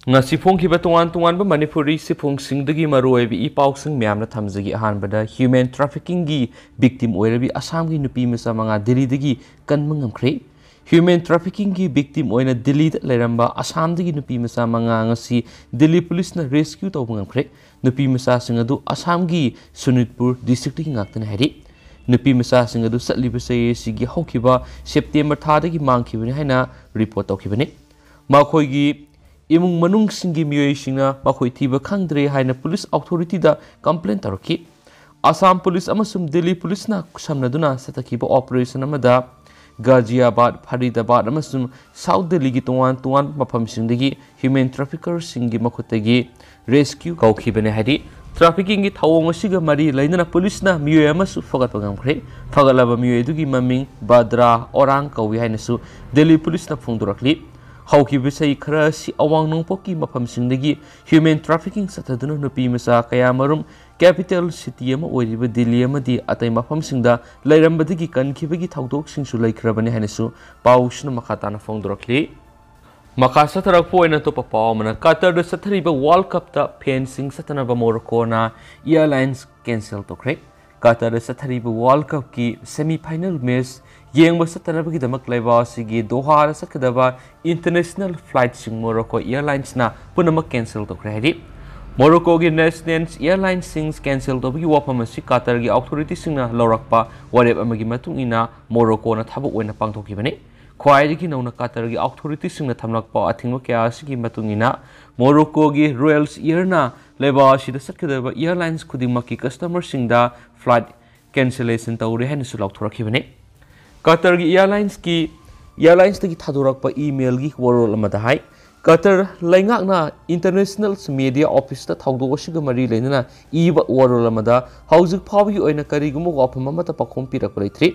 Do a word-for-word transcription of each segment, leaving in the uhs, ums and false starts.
ꯉꯁꯤ ꯐꯣꯡꯈꯤꯕ ꯇꯣꯉꯥꯟ ꯇꯣꯉꯥꯟꯕ ꯃꯅꯤꯄꯨꯔꯤ ꯁꯤꯐꯣꯡꯁꯤꯡꯗꯒꯤ ꯃꯔꯨꯑꯣꯏꯕ ꯏ ꯄꯥꯎꯁꯤꯡ ꯃꯌꯥꯝꯅ ꯊꯝꯖꯒꯦ꯫ ꯑꯍꯥꯟꯕꯗ, human trafficking ꯒꯤ victim ꯑꯣꯏꯔꯕꯤ ꯑꯁꯥꯝꯒꯤ ꯅꯨꯄꯤ ꯃꯆꯥ ꯃꯉꯥ ꯗꯤꯜꯂꯤꯗꯒꯤ ꯀꯟꯕ ꯉꯝꯈ꯭ꯔꯦ꯫ Human trafficking ꯒꯤ victim ꯑꯣꯏꯅ ꯗꯤꯜꯂꯤꯗ ꯂꯩꯔꯝꯕ ꯑꯁꯥꯝꯗꯒꯤ ꯅꯨꯄꯤ ꯃꯆꯥ ꯃꯉꯥ ꯉꯁꯤ ꯗꯤꯜꯂꯤ ꯄꯨꯂꯤꯁꯅ rescue ꯇꯧꯕ ꯉꯝꯈ꯭ꯔꯦ꯫ ꯅꯨꯄꯤ ꯃꯆꯥꯁꯤꯡ ꯑꯗꯨ ꯑꯁꯥꯝꯒꯤ ꯁꯣꯅꯤꯠꯄꯨꯔ district ꯇꯒꯤ ꯉꯥꯛꯇꯅꯤ ꯍꯥꯏꯔꯤ꯫ ꯅꯨꯄꯤ ꯃꯆꯥꯁꯤꯡ ꯑꯗꯨ ꯆꯠꯂꯤꯕ ꯆꯍꯤ ꯑꯁꯤꯒꯤ ꯍꯧꯈꯤꯕ September ꯊꯥꯗꯒꯤ ꯃꯥꯡꯈꯤꯕꯅꯤ ꯍꯥꯏꯅ report ꯇꯧꯈꯤꯕꯅꯤ꯫ ꯃꯈꯣꯏꯒꯤ ꯏꯃꯨꯡ ꯃꯅꯨꯡꯁꯤꯡꯒꯤ ꯃꯤꯑꯣꯏꯁꯤꯡꯅ ꯃꯈꯣꯏ ꯊꯤꯕ ꯈꯪꯗ꯭ꯔꯦ ꯍꯥꯏꯅ ꯄꯨꯂꯤꯁ authority ꯗ complain ꯇꯧꯔꯛꯈꯤ꯫ ꯑꯁꯥꯝ ꯄꯨꯂꯤꯁ ꯑꯃꯁꯨꯡ ꯗꯤꯜꯂꯤ ꯄꯨꯂꯤꯁꯅ ꯈꯨꯠꯁꯝꯅꯗꯨꯅ ꯆꯠꯊꯈꯤꯕ operation ꯑꯃꯗ ꯒꯥꯖꯤꯌꯥꯕꯥꯗ, ꯐꯔꯤꯗꯥꯕꯥꯗ ꯑꯃꯁꯨꯡ ꯁꯥꯎꯊ ꯗꯤꯜꯂꯤꯒꯤ ꯇꯣꯉꯥꯟ ꯇꯣꯉꯥꯟꯕ ꯃꯐꯝꯁꯤꯡꯗꯒꯤ human trafficker ꯁꯤꯡꯒꯤ ꯃꯈꯨꯠꯇꯒꯤ rescue ꯀꯧꯈꯤꯕꯅꯤ ꯍꯥꯏꯔꯤ꯫ Trafficking ꯒꯤ ꯊꯧꯑꯣꯡ ꯑꯁꯤꯒ ꯃꯔꯤ ꯂꯩꯅꯅ ꯄꯨꯂꯤꯁꯅ ꯃꯤꯑꯣꯏ ꯑꯃꯁꯨ ꯐꯒꯠꯄ ꯉꯝꯈ꯭ꯔꯦ꯫ ꯐꯒꯠꯂꯕ ꯃꯤꯑꯣꯏ ꯑꯗꯨꯒꯤ ꯃꯃꯤꯡ ꯕꯗ꯭ꯔꯥ ꯑꯣꯔꯥꯡ ꯀꯧꯏ ꯍꯥꯏꯅꯁꯨ ꯗꯤꯜꯂꯤ ꯄꯨꯂꯤꯁꯅ ꯐꯣꯡꯗꯣꯔꯛꯂꯤ꯫ ꯍꯧꯈꯤꯕ ꯆꯍꯤ ꯈꯔ ꯑꯁꯤ ꯑꯋꯥꯡ ꯅꯣꯡꯄꯣꯛꯀꯤ ꯃꯐꯝꯁꯤꯡꯗꯒꯤ human trafficking ꯆꯠꯊꯗꯨꯅ ꯅꯨꯄꯤ ꯃꯆꯥ ꯀꯌꯥꯃꯔꯨꯝ capital city ꯑꯃ ꯑꯣꯏꯔꯤꯕ ꯗꯤꯜꯂꯤ ꯑꯃꯗꯤ ꯑꯇꯩ ꯃꯐꯝꯁꯤꯡꯗ ꯂꯩꯔꯝꯕꯗꯒꯤ ꯀꯟꯈꯤꯕꯒꯤ ꯊꯧꯗꯣꯛꯁꯤꯡꯁꯨ ꯂꯩꯈ꯭ꯔꯕꯅꯤ ꯍꯥꯏꯅꯁꯨ ꯄꯥꯎꯁꯤꯅ ꯃꯈꯥ ꯇꯥꯅ ꯐꯣꯡꯗꯣꯔꯛꯂꯤ꯫ ꯃꯈꯥ ꯆꯠꯊꯔꯛꯄ ꯑꯣꯏꯅ ꯑꯇꯣꯞꯄ ꯄꯥꯎ ꯑꯃꯅ, ꯀꯇꯔꯗ ꯆꯠꯊꯔꯤꯕ World Cup ꯇ fan ꯁꯤꯡ ꯆꯠꯇꯅꯕ ꯃꯣꯔꯣꯀꯣꯅ airlines cancel ꯇꯧꯈ꯭ꯔꯦ꯫ ꯀꯇꯔꯗ ꯆꯠꯊꯔꯤꯕ World Cup ꯀꯤ semi final match ꯌꯦꯡꯕ ꯆꯠꯇꯅꯕꯒꯤꯗꯃꯛ ꯂꯩꯕꯥꯛ ꯑꯁꯤꯒꯤ ꯗꯣꯍꯥꯗ ꯆꯠꯀꯗꯕ international flight ꯁꯤꯡ ꯃꯣꯔꯣꯀꯣ airlines ꯅ ꯄꯨꯝꯅꯃꯛ cancel ꯇꯧꯈ꯭ꯔꯦ ꯍꯥꯏꯔꯤ꯫ ꯃꯣꯔꯣꯀꯣꯒꯤ national airlines ꯁꯤꯡ cancel ꯇꯧꯕꯒꯤ ꯋꯥꯐꯝ ꯑꯁꯤ ꯀꯇꯔꯒꯤ authority ꯁꯤꯡꯅ ꯂꯧꯔꯛꯄ ꯋꯥꯔꯦꯞ ꯑꯃꯒꯤ ꯃꯇꯨꯡ ꯏꯟꯅ ꯃꯣꯔꯣꯀꯣꯅ ꯊꯕꯛ ꯑꯣꯏꯅ ꯄꯥꯡꯊꯣꯛꯈꯤꯕꯅꯤ꯫ ꯈ꯭ꯋꯥꯏꯗꯒꯤ ꯅꯧꯅ ꯀꯇꯔꯒꯤ authority ꯁꯤꯡꯅ ꯊꯝꯂꯛꯄ ꯑꯊꯤꯡꯕ ꯀꯌꯥ ꯑꯁꯤꯒꯤ ꯃꯇꯨꯡ ꯏꯟꯅ ꯃꯣꯔꯣꯀꯣꯒꯤ Royal Air ꯅ ꯂꯩꯕꯥꯛ ꯑꯁꯤꯗ ꯆꯠꯀꯗꯕ airlines ꯈꯨꯗꯤꯡꯃꯛꯀꯤ customer ꯁꯤꯡꯗ flight cancellation ꯇꯧꯔꯦ ꯍꯥꯏꯅꯁꯨ ꯂꯥꯎꯊꯣꯔꯛꯈꯤꯕꯅꯤ꯫ ꯀꯇꯔꯒꯤ airlines ꯀꯤ, airlines ꯇꯒꯤ ꯊꯥꯗꯣꯔꯛꯄ email ꯒꯤ ꯋꯥꯔꯣꯜ ꯑꯃꯗ ꯍꯥꯏ, ꯀꯇꯔ ꯂꯩꯉꯥꯛꯅ international media office ꯇ ꯊꯧꯗꯣꯛ ꯑꯁꯤꯒ ꯃꯔꯤ ꯂꯩꯅꯅ ꯏꯕ ꯋꯥꯔꯣꯜ ꯑꯃꯗ ꯍꯧꯖꯤꯛ ꯐꯥꯎꯕꯒꯤ ꯑꯣꯏꯅ ꯀꯔꯤꯒꯨꯝꯕ ꯋꯥꯐꯝ ꯑꯃꯠꯇ ꯄꯥꯎꯈꯨꯝ ꯄꯤꯔꯛꯄ ꯂꯩꯇ꯭ꯔꯤ꯫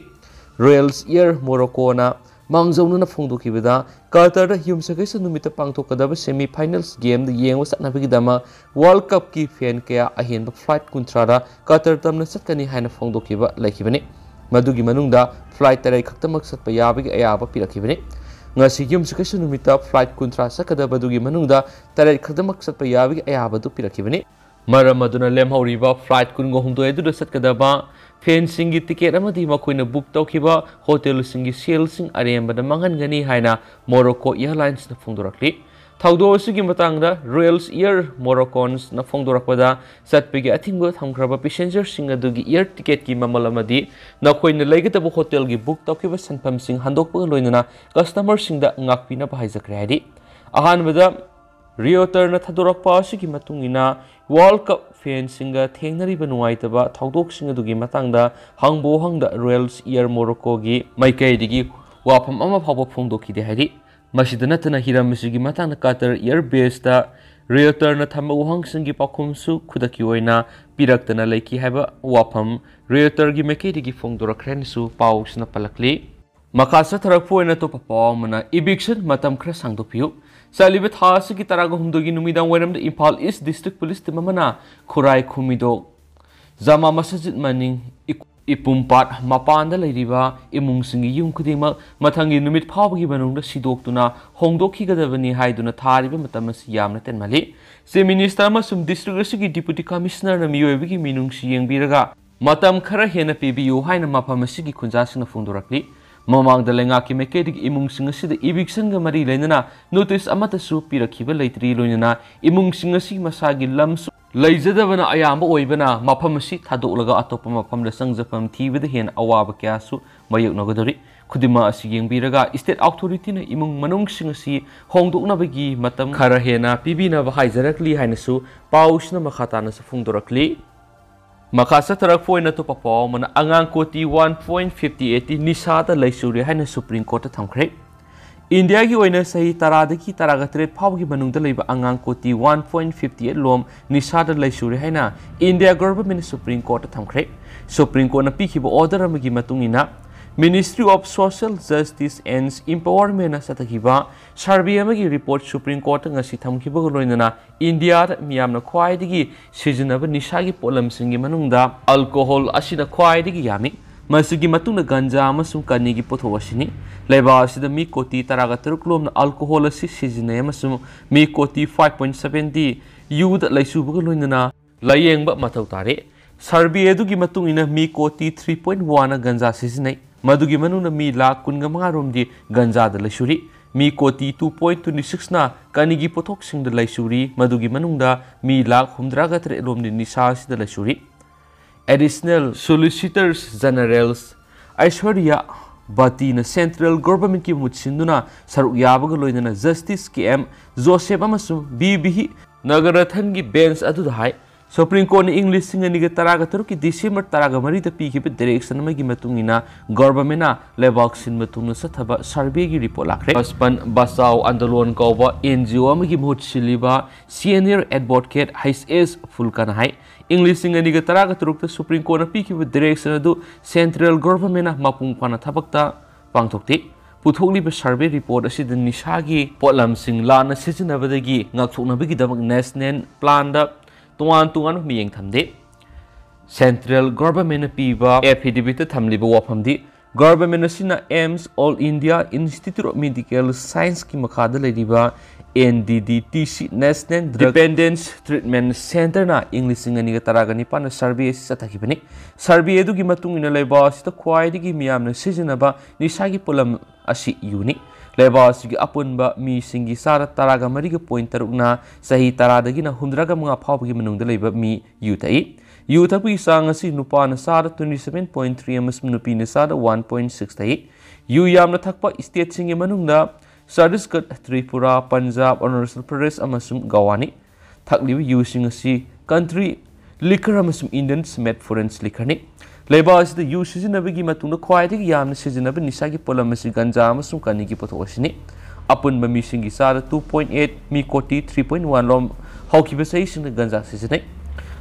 Royal Air ꯃꯣꯔꯣꯀꯣꯅ ꯃꯥꯡꯖꯧꯅꯅ ꯐꯣꯡꯗꯣꯛꯈꯤꯕꯗ, ꯀꯇꯔꯗ ꯌꯨꯝꯁꯀꯩꯁ ꯅꯨꯃꯤꯠꯇ ꯄꯥꯡꯊꯣꯛꯀꯗꯕ semi finals game ꯗ ꯌꯦꯡꯕ ꯆꯠꯅꯕꯒꯤꯗꯃꯛ World Cup ꯀꯤ fan ꯀꯌꯥ ꯑꯍꯦꯟꯕ flight ꯀꯨꯟꯊ꯭ꯔꯥꯗ ꯀꯇꯔ ꯇꯝꯅ ꯆꯠꯀꯅꯤ ꯍꯥꯏꯅ ꯐꯣꯡꯗꯣꯛꯈꯤꯕ ꯂꯩꯈꯤꯕꯅꯤ꯫ ꯃꯗꯨꯒꯤ ꯃꯅꯨꯡꯗ flight ꯇꯔꯦꯠ ꯈꯛꯇꯃꯛ ꯆꯠꯄ ꯌꯥꯕꯒꯤ ꯑꯌꯥꯕ ꯄꯤꯔꯛꯈꯤꯕꯅꯤ꯫ ꯉꯁꯤ ꯌꯨꯝꯁꯀꯩꯁ ꯅꯨꯃꯤꯠꯇ flight ꯀꯨꯟꯊ꯭ꯔꯥ ꯆꯠꯀꯗꯕꯗꯨꯒꯤ ꯃꯅꯨꯡꯗ ꯇꯔꯦꯠ ꯈꯛꯇꯃꯛ ꯆꯠꯄ ꯌꯥꯕꯒꯤ ꯑꯌꯥꯕꯗꯨ ꯄꯤꯔꯛꯈꯤꯕꯅꯤ꯫ ꯃꯔꯝ ꯑꯗꯨꯅ ꯂꯦꯝꯍꯧꯔꯤꯕ flight ꯀꯨꯟꯒ ꯍꯨꯝꯗꯣꯏ ꯑꯗꯨꯗ ꯆꯠꯀꯗꯕ fanꯁꯤꯡꯒꯤ ticket ꯑꯃꯗꯤ ꯃꯈꯣꯏꯅ book ꯇꯧꯈꯤꯕ hotelꯁꯤꯡꯒꯤ ꯁꯦꯜꯁꯤꯡ ꯑꯔꯦꯝꯕꯗ ꯃꯥꯡꯍꯟꯒꯅꯤ ꯍꯥꯏꯅ Morocco Airlinesꯅ ꯐꯣꯡꯗꯣꯔꯛꯂꯤ꯫ ꯊꯧꯗꯣꯛ ꯑꯁꯤꯒꯤ ꯃꯇꯥꯡꯗ Royal Air Morocconsꯅ ꯐꯣꯡꯗꯣꯔꯛꯄꯗ, ꯆꯠꯄꯒꯤ ꯑꯊꯤꯡꯕ ꯊꯝꯈ꯭ꯔꯕ passengerꯁꯤꯡ ꯑꯗꯨꯒꯤ air ticketꯀꯤ ꯃꯃꯜ ꯑꯃꯗꯤ ꯅꯈꯣꯏꯅ ꯂꯩꯒꯗꯕ hotelꯒꯤ book ꯇꯧꯈꯤꯕ ꯁꯤꯟꯐꯝꯁꯤꯡ ꯍꯟꯗꯣꯛꯄꯒ ꯂꯣꯏꯅꯅ customerꯁꯤꯡꯗ ꯉꯥꯛꯄꯤꯅꯕ ꯍꯥꯏꯖꯈ꯭ꯔꯦ ꯍꯥꯏꯔꯤ꯫ ꯑꯍꯥꯟꯕꯗ Reutersꯅ ꯊꯥꯗꯣꯔꯛꯄ ꯑꯁꯤꯒꯤ ꯃꯇꯨꯡ ꯏꯟꯅ World Cup fanꯁꯤꯡꯒ ꯊꯦꯡꯅꯔꯤꯕ ꯅꯨꯡꯉꯥꯏꯇꯕ ꯊꯧꯗꯣꯛꯁꯤꯡ ꯑꯗꯨꯒꯤ ꯃꯇꯥꯡꯗ ꯍꯪꯕ ꯋꯥꯍꯪꯗ Royal Air Moroccoꯒꯤ ꯃꯥꯏꯀꯩꯗꯒꯤ ꯋꯥꯐꯝ ꯑꯃ ꯐꯥꯎꯕ ꯐꯣꯡꯗꯣꯛꯈꯤꯗꯦ ꯍꯥꯏꯔꯤ꯫ ꯃꯁꯤꯗ ꯅꯠꯇꯅ ꯍꯤꯔꯝ ꯑꯁꯤꯒꯤ ꯃꯇꯥꯡꯗ Qatar Airwaysꯇ Reutersꯅ ꯊꯝꯕ ꯋꯥꯍꯪꯁꯤꯡꯒꯤ ꯄꯥꯎꯈꯨꯝꯁꯨ ꯈꯨꯗꯛꯀꯤ ꯑꯣꯏꯅ ꯄꯤꯔꯛꯇꯅ ꯂꯩꯈꯤ ꯍꯥꯏꯕ ꯋꯥꯐꯝ Reutersꯒꯤ ꯃꯥꯏꯀꯩꯗꯒꯤ ꯐꯣꯡꯗꯣꯔꯛꯈ꯭ꯔꯦ ꯍꯥꯏꯅꯁꯨ ꯄꯥꯎꯁꯤꯅ ꯄꯜꯂꯛꯂꯤ꯫ ꯃꯈꯥ ꯆꯠꯊꯔꯛꯄ ꯑꯣꯏꯅ ꯑꯇꯣꯞꯄ ꯄꯥꯎ ꯑꯃꯅ eviction ꯃꯇꯝ ꯈꯔ ꯁꯥꯡꯗꯣꯛꯄꯤꯌꯨ꯫ ꯆꯠꯂꯤꯕ ꯊꯥ ꯑꯁꯤꯒꯤ ꯇꯔꯥꯒ ꯍꯨꯝꯗꯣꯏꯒꯤ ꯅꯨꯃꯤꯗꯥꯡ ꯋꯥꯏꯔꯝꯗ Imphal East District Police Team ꯑꯃꯅ ꯈꯨꯔꯥꯏ ꯈꯨꯃꯤꯗꯣꯛ ꯖꯃꯥ ꯃꯁꯖꯤꯗ ꯃꯅꯤꯡ ꯏ-, ꯏꯄꯨꯝꯄꯥꯠ ꯃꯄꯥꯟꯗ ꯂꯩꯔꯤꯕ ꯏꯃꯨꯡꯁꯤꯡꯒꯤ ꯌꯨꯝ ꯈꯨꯗꯤꯡꯃꯛ ꯃꯊꯪꯒꯤ ꯅꯨꯃꯤꯠ ꯐꯥꯎꯕꯒꯤ ꯃꯅꯨꯡꯗ ꯁꯤꯗꯣꯛꯇꯨꯅ ꯍꯣꯡꯗꯣꯛꯈꯤꯒꯗꯕꯅꯤ ꯍꯥꯏꯗꯨꯅ ꯊꯥꯔꯤꯕ ꯃꯇꯝ ꯑꯁꯤ ꯌꯥꯝꯅ ꯇꯦꯟꯃꯜꯂꯤ꯫ Chief Minister ꯑꯃꯁꯨꯡ district ꯑꯁꯤꯒꯤ Deputy Commissionerꯅ ꯃꯤꯑꯣꯏꯕꯒꯤ ꯃꯤꯅꯨꯡꯁꯤ ꯌꯦꯡꯕꯤꯔꯒ ꯃꯇꯝ ꯈꯔ ꯍꯦꯟꯅ ꯄꯤꯕꯤꯌꯨ ꯍꯥꯏꯅ ꯃꯐꯝ ꯑꯁꯤꯒꯤ ꯈꯨꯟꯖꯥꯁꯤꯡꯅ ꯐꯣꯡꯗꯣꯔꯛꯂꯤ꯫ ꯃꯃꯥꯡꯗ ꯂꯩꯉꯥꯛꯀꯤ ꯃꯥꯏꯀꯩꯗꯒꯤ ꯏꯃꯨꯡꯁꯤꯡ ꯑꯁꯤꯗ evictionꯒ ꯃꯔꯤ ꯂꯩꯅꯅ notice ꯑꯃꯠꯇꯁꯨ ꯄꯤꯔꯛꯈꯤꯕ ꯂꯩꯇ꯭ꯔꯤ, ꯂꯣꯏꯅꯅ ꯏꯃꯨꯡꯁꯤꯡ ꯑꯁꯤ ꯃꯁꯥꯒꯤ ꯂꯝꯁꯨ ꯂꯩꯖꯗꯕꯅ ꯑꯌꯥꯝꯕ ꯑꯣꯏꯕꯅ ꯃꯐꯝ ꯑꯁꯤ ꯊꯥꯗꯣꯛꯂꯒ ꯑꯇꯣꯞꯄ ꯃꯐꯝꯗ ꯆꯪꯖꯐꯝ ꯊꯤꯕꯗ ꯍꯦꯟꯅ ꯑꯋꯥꯕ ꯀꯌꯥꯁꯨ ꯃꯥꯌꯣꯛꯅꯒꯗꯧꯔꯤ꯫ ꯈꯨꯗꯤꯡꯃꯛ ꯑꯁꯤ ꯌꯦꯡꯕꯤꯔꯒ state authorityꯅ ꯏꯃꯨꯡ ꯃꯅꯨꯡꯁꯤꯡ ꯑꯁꯤ ꯍꯣꯡꯗꯣꯛꯅꯕꯒꯤ ꯃꯇꯝ ꯈꯔ ꯍꯦꯟꯅ ꯄꯤꯕꯤꯅꯕ ꯍꯥꯏꯖꯔꯛꯂꯤ ꯍꯥꯏꯅꯁꯨ ꯄꯥꯎꯁꯤꯅ ꯃꯈꯥ ꯇꯥꯅꯁꯨ ꯐꯣꯡꯗꯣꯔꯛꯂꯤ꯫ ꯃꯈꯥ ꯆꯠꯊꯔꯛꯄ ꯑꯣꯏꯅ ꯑꯇꯣꯞꯄ ꯄꯥꯎ ꯑꯃꯅ ꯑꯉꯥꯡ ꯀꯣꯇꯤ one point fifty eight ꯇꯤ ꯅꯤꯁꯥꯗ ꯂꯩꯆꯨꯔꯦ ꯍꯥꯏꯅ Supreme Courtꯇ ꯊꯝꯈ꯭ꯔꯦ꯫ ꯏꯟꯗꯤꯌꯥꯒꯤ ꯑꯣꯏꯅ ꯆꯍꯤ ꯇꯔꯥꯗꯒꯤ ꯇꯔꯥꯒ ꯇꯔꯦꯠ ꯐꯥꯎꯕꯒꯤ ꯃꯅꯨꯡꯗ ꯂꯩꯕ ꯑꯉꯥꯡ ꯀꯣꯇꯤ one point fifty eight ꯂꯣꯝ ꯅꯤꯁꯥꯗ ꯂꯩꯆꯨꯔꯦ ꯍꯥꯏꯅ India Governmentꯅ Supreme Courtꯇ ꯊꯝꯈ꯭ꯔꯦ꯫ Supreme Courtꯅ ꯄꯤꯈꯤꯕ order ꯑꯃꯒꯤ ꯃꯇꯨꯡ ꯏꯟꯅ Ministry of Social Justice and Empowermentꯅ ꯆꯠꯊꯈꯤꯕ survey ꯑꯃꯒꯤ report Supreme Courtꯇ ꯉꯁꯤ ꯊꯝꯈꯤꯕꯒ ꯂꯣꯏꯅꯅ ꯏꯟꯗꯤꯌꯥꯗ ꯃꯤꯌꯥꯝꯅ ꯈ꯭ꯋꯥꯏꯗꯒꯤ ꯁꯤꯖꯤꯟꯅꯕ ꯅꯤꯁꯥꯒꯤ ꯄꯣꯠꯂꯝꯁꯤꯡꯒꯤ ꯃꯅꯨꯡꯗ alcohol ꯑꯁꯤꯅ ꯈ꯭ꯋꯥꯏꯗꯒꯤ ꯌꯥꯝꯃꯤ꯫ ꯃꯁꯤꯒꯤ ꯃꯇꯨꯡꯗ ꯒꯟꯖꯥ ꯑꯃꯁꯨꯡ ꯀꯅꯤꯒꯤ ꯄꯣꯠꯊꯣꯛ ꯑꯁꯤꯅꯤ꯫ ꯂꯩꯕꯥꯛ ꯑꯁꯤꯗ ꯃꯤ ꯀꯣꯇꯤ ꯇꯔꯥꯒ ꯇꯔꯨꯛ ꯂꯣꯝꯅ ꯑꯜꯀꯣꯍꯣꯜ ꯑꯁꯤ ꯁꯤꯖꯤꯟꯅꯩ ꯑꯃꯁꯨꯡ ꯃꯤ ꯀꯣꯇꯤ ꯐꯥꯏꯚ ꯄꯣꯏꯟꯠ ꯁꯚꯦꯟ ꯗꯤ ꯌꯨꯗ ꯂꯩꯁꯨꯕꯒ ꯂꯣꯏꯅꯅ ꯂꯥꯌꯦꯡꯕ ꯃꯊꯧ ꯇꯥꯔꯤ꯫ ꯁꯔꯚꯦ ꯑꯗꯨꯒꯤ ꯃꯇꯨꯡ ꯏꯟꯅ ꯃꯤ ꯀꯣꯇꯤ ꯊ꯭ꯔꯤ ꯄꯣꯏꯟꯠ ꯋꯥꯟꯅ ꯒꯟꯖꯥ ꯁꯤꯖꯤꯟꯅꯩ꯫ ꯃꯗꯨꯒꯤ ꯃꯅꯨꯡꯗ ꯃꯤ ꯂꯥꯈ ꯀꯨꯟꯒ ꯃꯉꯥ ꯔꯣꯝꯗꯤ ꯒꯟꯖꯥꯗ ꯂꯩꯁꯨꯔꯤ꯫ ꯃꯤ ꯀꯣꯇꯤ ꯇꯨ ꯄꯣꯏꯟꯠ ꯇ꯭ꯋꯦꯟꯇꯤ ꯁꯤꯛꯁꯅ ꯀꯅꯤꯒꯤ ꯄꯣꯠꯊꯣꯛꯁꯤꯡꯗ ꯂꯩꯁꯨꯔꯤ꯫ ꯃꯗꯨꯒꯤ ꯃꯅꯨꯡꯗ ꯃꯤ ꯂꯥꯈ ꯍꯨꯝꯗ꯭ꯔꯥꯒ ꯇꯔꯦꯠ ꯂꯣꯝꯗꯤ ꯅꯤꯁꯥ ꯑꯁꯤꯗ ꯂꯩꯁꯨꯔꯤ꯫ Additional Solicitors Generals ꯑꯩꯁ꯭ꯋꯔꯤꯌꯥ ꯚꯥꯇꯤꯅ ꯁꯦꯟꯇ꯭ꯔꯦꯜ ꯒꯣꯚꯔꯟꯃꯦꯟꯠꯀꯤ ꯃꯍꯨꯠ ꯁꯤꯟꯗꯨꯅ ꯁꯔꯨꯛ ꯌꯥꯕꯒ ꯂꯣꯏꯅꯅ ꯖꯁꯇꯤꯁ ꯀꯦ ꯑꯦꯝ ꯖꯣꯁꯦꯐ ꯑꯃꯁꯨꯡ ꯕꯤ ꯚꯤ ꯅꯒꯔꯊꯟꯒꯤ ꯕꯦꯟꯆ ꯑꯗꯨꯗ ꯍꯥꯏ꯫ ꯁꯨꯄ꯭ꯔꯤꯝ ꯀꯣꯔꯠꯅ ꯏꯪ ꯂꯤꯁꯤꯡ ꯑꯅꯤꯒ ꯇꯔꯥꯒ ꯇꯔꯨꯛꯀꯤ ꯗꯤꯁꯦꯝꯕꯔ ꯇꯔꯥꯒ ꯃꯔꯤꯗ ꯄꯤꯈꯤꯕ ꯗꯤꯔꯦꯛꯁꯟ ꯑꯃꯒꯤ ꯃꯇꯨꯡ ꯏꯟꯅ ꯒꯣꯚꯔꯟꯃꯦꯟꯠꯅ ꯂꯩꯕꯥꯛ ꯁꯤꯟꯕ ꯊꯨꯡꯅ ꯆꯠꯊꯕ ꯁꯔꯚꯦꯒꯤ ꯔꯤꯄꯣꯔꯠ ꯂꯥꯛꯈ꯭ꯔꯦ꯫ ꯕꯁꯄꯟ ꯕꯆꯥꯎ ꯑꯟꯗꯣꯂꯣꯟ ꯀꯧꯕ ꯑꯦꯟ ꯖꯤ ꯑꯣ ꯑꯃꯒꯤ ꯃꯍꯨꯠ ꯁꯤꯜꯂꯤꯕ ꯁꯤꯅꯤꯌꯔ ꯑꯦꯗꯚꯣꯀꯦꯠ ꯍꯩꯆ ꯑꯦꯁ ꯐꯨꯜꯀꯟꯅ ꯍꯥꯏ, ꯏꯪ ꯂꯤꯁꯤꯡ ꯑꯅꯤꯒ ꯇꯔꯥꯒ ꯇꯔꯨꯛꯇ ꯁꯨꯄ꯭ꯔꯤꯝ ꯀꯣꯔꯠꯅ ꯄꯤꯈꯤꯕ ꯗꯤꯔꯦꯛꯁꯟ ꯑꯗꯨ ꯁꯦꯟꯇ꯭ꯔꯦꯜ ꯒꯣꯚꯔꯟꯃꯦꯟꯠꯅ ꯃꯄꯨꯡ ꯐꯥꯅ ꯊꯕꯛꯇ ꯄꯥꯡꯊꯣꯛꯇꯦ꯫ ꯄꯨꯊꯣꯛꯂꯤꯕ ꯁꯔꯚꯦ ꯔꯤꯄꯣꯔꯠ ꯑꯁꯤꯗ ꯅꯤꯁꯥꯒꯤ ꯄꯣꯠꯂꯝꯁꯤꯡ ꯂꯥꯟꯅ ꯁꯤꯖꯤꯟꯅꯕꯗꯒꯤ ꯉꯥꯛꯊꯣꯛꯅꯕꯒꯤꯗꯃꯛ ꯅꯦꯁꯅꯦꯜ ꯄ꯭ꯂꯥꯟꯗ ꯇꯣꯉꯥꯟ ꯇꯣꯉꯥꯟꯕ ꯃꯤꯠꯌꯦꯡ ꯊꯝꯗꯦ꯫ ꯁꯦꯟꯇ꯭ꯔꯦꯜ ꯒꯣꯚꯔꯟꯃꯦꯟꯠꯅ ꯄꯤꯕ ꯑꯦꯐꯤꯗꯦꯚꯤꯠꯇ ꯊꯝꯂꯤꯕ ꯋꯥꯐꯝꯗꯤ, ꯒꯣꯚꯔꯟꯃꯦꯟꯠ ꯑꯁꯤꯅ AIIMS, all India institute of medical ꯁꯥꯏꯟꯁꯀꯤ ꯃꯈꯥꯗ ꯂꯩꯔꯤꯕ N D D T C, national drug dependence treatment ꯁꯦꯟꯇꯔꯅ ꯏꯪ ꯂꯤꯁꯤꯡ ꯑꯅꯤꯒ ꯇꯔꯥꯒ ꯅꯤꯄꯥꯟꯗ ꯁꯔꯚꯦ ꯑꯁꯤ ꯆꯠꯊꯈꯤꯕꯅꯤ꯫ ꯁꯔꯚꯦ ꯑꯗꯨꯒꯤ ꯃꯇꯨꯡ ꯏꯟꯅ ꯂꯩꯕꯥꯛ ꯑꯁꯤꯗ ꯈ꯭ꯋꯥꯏꯗꯒꯤ ꯃꯤꯌꯥꯝꯅ ꯁꯤꯖꯤꯟꯅꯕ ꯅꯤꯁꯥꯒꯤ ꯄꯣꯠꯂꯝ ꯑꯁꯤ ꯌꯨꯅꯤ꯫ ꯂꯩꯕꯥꯛ ꯑꯁꯤꯒꯤ ꯑꯄꯨꯟꯕ ꯃꯤꯁꯤꯡꯒꯤ ꯆꯥꯗ ꯇꯔꯥꯒ ꯃꯔꯤꯒ ꯄꯣꯏꯟꯠ ꯇꯔꯨꯛꯅ ꯆꯍꯤ ꯇꯔꯥꯗꯒꯤꯅ ꯍꯨꯝꯗ꯭ꯔꯥꯒ ꯃꯉꯥ ꯐꯥꯎꯕꯒꯤ ꯃꯅꯨꯡꯗ ꯂꯩꯕ ꯃꯤ ꯌꯨ ꯊꯛꯏ꯫ ꯌꯨ ꯊꯛꯄꯒꯤ ꯆꯥꯡ ꯑꯁꯤ ꯅꯨꯄꯥꯅ ꯆꯥꯗ ꯇ꯭ꯋꯦꯟꯇꯤ ꯁꯚꯦꯟ ꯄꯣꯏꯟꯠ ꯊ꯭ꯔꯤ ꯑꯃꯁꯨꯡ ꯅꯨꯄꯤꯅ ꯆꯥꯗ ꯋꯥꯟ ꯄꯣꯏꯟꯠ ꯁꯤꯛꯁ ꯊꯛꯏ꯫ ꯌꯨ ꯌꯥꯝꯅ ꯊꯛꯄ ꯁ꯭ꯇꯦꯠꯁꯤꯡꯒꯤ ꯃꯅꯨꯡꯗ ꯆꯇꯤꯁꯒꯔ, ꯇ꯭ꯔꯤꯄꯨꯔꯥ, ꯄꯟꯖꯥꯕ, ꯑꯔꯨꯅꯥꯆꯜ ꯄ꯭ꯔꯗꯦꯁ ꯑꯃꯁꯨꯡ ꯒꯋꯥꯅꯤ꯫ ꯊꯛꯂꯤꯕ ꯌꯨꯁꯤꯡ ꯑꯁꯤ ꯀꯟꯇ꯭ꯔꯤ ꯂꯤꯀꯔ ꯑꯃꯁꯨꯡ ꯏꯟꯗꯤꯌꯟ ꯁ꯭ꯃꯦꯠ ꯐꯣꯔꯦꯟꯁ ꯂꯤꯀꯔꯅꯤ꯫ ꯂꯩꯕꯥꯛ ꯑꯁꯤꯗ ꯌꯨ ꯁꯤꯖꯤꯟꯅꯕꯒꯤ ꯃꯇꯨꯡꯗ ꯈ꯭ꯋꯥꯏꯗꯒꯤ ꯌꯥꯝꯅ ꯁꯤꯖꯤꯟꯅꯕ ꯅꯤꯁꯥꯒꯤ ꯄꯣꯠꯂꯝ ꯑꯁꯤ ꯒꯟꯖꯥ ꯑꯃꯁꯨꯡ ꯀꯅꯤꯒꯤ ꯄꯣꯠꯊꯣꯛ ꯑꯁꯤꯅꯤ꯫ ꯑꯄꯨꯟꯕ ꯃꯤꯁꯤꯡꯒꯤ ꯆꯥꯗ ꯇꯨ ꯄꯣꯏꯟꯠ ꯑꯩꯠ, ꯃꯤ ꯀꯣꯇꯤ ꯊ꯭ꯔꯤ ꯄꯣꯏꯟꯠ ꯋꯥꯟ ꯂꯣꯝ ꯍꯧꯈꯤꯕ ꯆꯍꯤꯁꯤꯡꯗ ꯒꯟꯖꯥ ꯁꯤꯖꯤꯟꯅꯩ꯫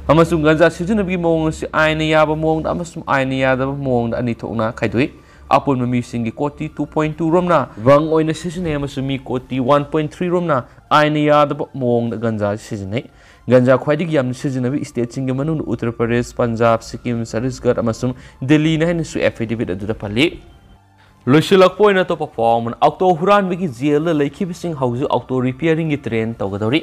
ꯑꯃꯁꯨꯡ ꯒꯟꯖꯥ ꯁꯤꯖꯤꯟꯅꯕꯒꯤ ꯃꯑꯣꯡ ꯑꯁꯤ ꯑꯥꯏꯟꯅ ꯌꯥꯕ ꯃꯑꯣꯡꯗ ꯑꯃꯁꯨꯡ ꯑꯥꯏꯟꯅ ꯌꯥꯗꯕ ꯃꯑꯣꯡꯗ ꯑꯅꯤ ꯊꯣꯛꯅ ꯈꯥꯏꯗꯣꯛꯏ꯫ ꯑꯄꯨꯟꯕ ꯃꯤꯁꯤꯡꯒꯤ ꯀꯣꯇꯤ two point two ꯔꯣꯝꯅ ꯕꯪ ꯑꯣꯏꯅ ꯁꯤꯖꯤꯟꯅꯩ ꯑꯃꯁꯨꯡ ꯃꯤ ꯀꯣꯇꯤ one point three ꯔꯣꯝꯅ ꯑꯥꯏꯟꯅ ꯌꯥꯗꯕ ꯃꯑꯣꯡꯗ ꯒꯟꯖꯥ ꯁꯤꯖꯤꯟꯅꯩ꯫ ꯒꯟꯖꯥ ꯈ꯭ꯋꯥꯏꯗꯒꯤ ꯌꯥꯝꯅ ꯁꯤꯖꯤꯟꯅꯕ ꯁ꯭ꯇꯦꯠꯁꯤꯡꯒꯤ ꯃꯅꯨꯡꯗ ꯎꯠꯇꯔ ꯄ꯭ꯔꯗꯦꯁ, ꯄꯟꯖꯥꯕ, ꯁꯤꯛꯀꯤꯝ, ꯆꯇꯤꯁꯒꯔ ꯑꯃꯁꯨꯡ ꯗꯤꯜꯂꯤꯅꯤ ꯍꯥꯏꯅꯁꯨ ꯑꯦꯐꯤꯗꯦꯚꯤꯠ ꯑꯗꯨꯗ ꯄꯜꯂꯤ꯫ ꯂꯣꯏꯁꯤꯜꯂꯛꯄ ꯑꯣꯏꯅ ꯑꯇꯣꯞꯄ ꯄꯥꯎ ꯑꯃꯅ, ꯑꯣꯇꯣ ꯍꯨꯔꯥꯟꯕꯒꯤ ꯖꯦꯜꯗ ꯂꯩꯈꯤꯕꯁꯤꯡ ꯍꯧꯖꯤꯛ ꯑꯣꯇꯣ ꯔꯤꯄꯤꯌꯥꯔꯤꯡꯒꯤ ꯇ꯭ꯔꯦꯟ ꯇꯧꯒꯗꯧꯔꯤ꯫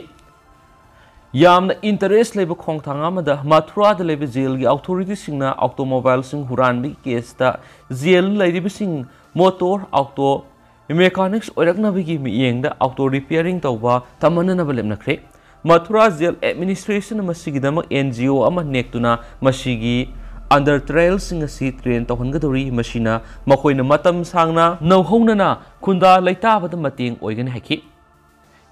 ꯌꯥꯝꯅ ꯏꯟꯇꯔꯦꯁ ꯂꯩꯕ ꯈꯣꯡꯊꯥꯡ ꯑꯃꯗ, ꯃꯊꯨꯔꯥꯗ ꯂꯩꯕ ꯖꯦꯜꯒꯤ ꯑꯣꯊꯣꯔꯤꯇꯤꯁꯤꯡꯅ ꯑꯣꯇꯣꯃꯣꯕꯥꯏꯜꯁꯤꯡ ꯍꯨꯔꯥꯟꯕꯒꯤ ꯀꯦꯁꯇ ꯖꯦꯜ ꯂꯩꯔꯤꯕꯁꯤꯡ ꯃꯣꯇꯣꯔ ꯑꯣꯇꯣ ꯃꯦꯀꯥꯅꯤꯛꯁ ꯑꯣꯏꯔꯛꯅꯕꯒꯤ ꯃꯤꯠꯌꯦꯡꯗ ꯑꯣꯇꯣ ꯔꯤꯄꯤꯌꯥꯔꯤꯡ ꯇꯧꯕ ꯇꯝꯅꯅꯕ ꯂꯦꯞꯅꯈ꯭ꯔꯦ꯫ ꯃꯊꯨꯔꯥ ꯖꯦꯜ ꯑꯦꯗꯃꯤꯅꯤꯁꯇ꯭ꯔꯦꯁꯟꯅ ꯃꯁꯤꯒꯤꯗꯃꯛ ꯑꯦꯟ ꯖꯤ ꯑꯣ ꯑꯃ ꯅꯦꯛꯇꯨꯅ ꯃꯁꯤꯒꯤ ꯑꯟꯗꯔ ꯇ꯭ꯔꯥꯌꯦꯜꯁꯤꯡ ꯑꯁꯤ ꯇ꯭ꯔꯦꯟ ꯇꯧꯍꯟꯒꯗꯧꯔꯤ, ꯃꯁꯤꯅ ꯃꯈꯣꯏꯅ ꯃꯇꯝ ꯁꯥꯡꯅ ꯅꯧꯍꯧꯅꯅ ꯈꯨꯟꯗꯥ ꯂꯩꯇꯥꯕꯗ ꯃꯇꯦꯡ ꯑꯣꯏꯒꯅꯤ ꯍꯥꯏꯈꯤ꯫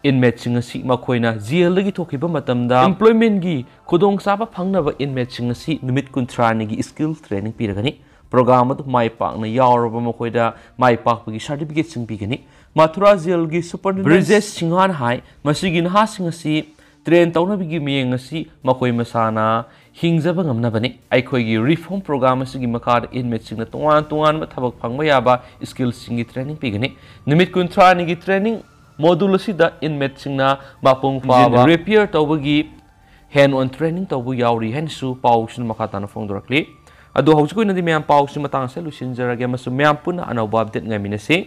ꯏꯟꯃꯦꯠꯁꯤꯡ ꯑꯁꯤ ꯃꯈꯣꯏꯅ ꯖꯦꯜꯗꯒꯤ ꯊꯣꯛꯈꯤꯕ ꯃꯇꯝꯗ ꯑꯦꯝꯄ꯭ꯂꯣꯏꯃꯦꯟꯒꯤ ꯈꯨꯗꯣꯡꯆꯥꯕ ꯐꯪꯅꯕ ꯏꯟꯃꯦꯠꯁꯤꯡ ꯑꯁꯤ ꯅꯨꯃꯤꯠ ꯀꯨꯟꯊ꯭ꯔꯥꯅꯤꯒꯤ ꯁ꯭ꯀꯤꯜ ꯇ꯭ꯔꯦꯅꯤꯡ ꯄꯤꯔꯒꯅꯤ꯫ ꯄ꯭ꯔꯣꯒ꯭ꯔꯥꯝ ꯑꯗꯨ ꯃꯥꯏ ꯄꯥꯛꯅ ꯌꯥꯎꯔꯕ ꯃꯈꯣꯏꯗ ꯃꯥꯏ ꯄꯥꯛꯄꯒꯤ ꯁꯥꯔꯇꯤꯐꯤꯀꯦꯠꯁꯤꯡ ꯄꯤꯒꯅꯤ꯫ ꯃꯊꯨꯔꯥ ꯖꯦꯜꯒꯤ ꯁꯨꯄꯔ ꯕ꯭ꯔꯤꯖꯦꯁ ꯁꯤꯡꯍꯥꯟ ꯍꯥꯏ, ꯃꯁꯤꯒꯤ ꯅꯍꯥꯁꯤꯡ ꯑꯁꯤ ꯇ꯭ꯔꯦꯟ ꯇꯧꯅꯕꯒꯤ ꯃꯤꯠꯌꯦꯡ ꯑꯁꯤ ꯃꯈꯣꯏ ꯃꯁꯥꯅ ꯍꯤꯡꯖꯕ ꯉꯝꯅꯕꯅꯤ꯫ ꯑꯩꯈꯣꯏꯒꯤ ꯔꯤꯐꯣꯔꯝ ꯄ꯭ꯔꯣꯒ꯭ꯔꯥꯝ ꯑꯁꯤꯒꯤ ꯃꯈꯥꯗ ꯏꯟꯃꯦꯠꯁꯤꯡꯅ ꯇꯣꯉꯥꯟ ꯇꯣꯉꯥꯟꯕ ꯊꯕꯛ ꯐꯪꯕ ꯌꯥꯕ ꯁ꯭ꯀꯤꯜꯁꯤꯡꯒꯤ ꯇ꯭ꯔꯦꯅꯤꯡ ꯄꯤꯒꯅꯤ꯫ ꯅꯨꯃꯤꯠ ꯀꯨꯟꯊ꯭ꯔꯥꯅꯤꯒꯤ ꯇ꯭ꯔꯦꯅꯤꯡ ꯃꯣꯗꯨꯜ ꯑꯁꯤꯗ ꯏꯟꯃꯦꯠꯁꯤꯡꯅ ꯃꯄꯨꯡ ꯐꯥꯕ ꯔꯤꯄꯤꯌꯔ ꯇꯧꯕꯒꯤ ꯍꯦꯟ ꯑꯣꯟ ꯇ꯭ꯔꯦꯅꯤꯡ ꯇꯧꯕ ꯌꯥꯎꯔꯤ ꯍꯥꯏꯅꯁꯨ ꯄꯥꯎꯁꯤꯅ ꯃꯈꯥ ꯇꯥꯅ ꯐꯣꯡꯗꯣꯔꯛꯂꯤ꯫ ꯑꯗꯣ ꯍꯧꯖꯤꯛ ꯑꯣꯏꯅꯗꯤ ꯃꯌꯥꯝ ꯄꯥꯎꯁꯤ ꯃꯇꯥꯡ ꯑꯁꯤꯗ ꯂꯣꯏꯁꯤꯟꯖꯔꯒꯦ ꯑꯃꯁꯨꯡ ꯃꯌꯥꯝ ꯄꯨꯟꯅ ꯑꯅꯧꯕ ꯑꯞꯗꯦꯠ ꯉꯥꯏꯃꯤꯟꯅꯁꯤ꯫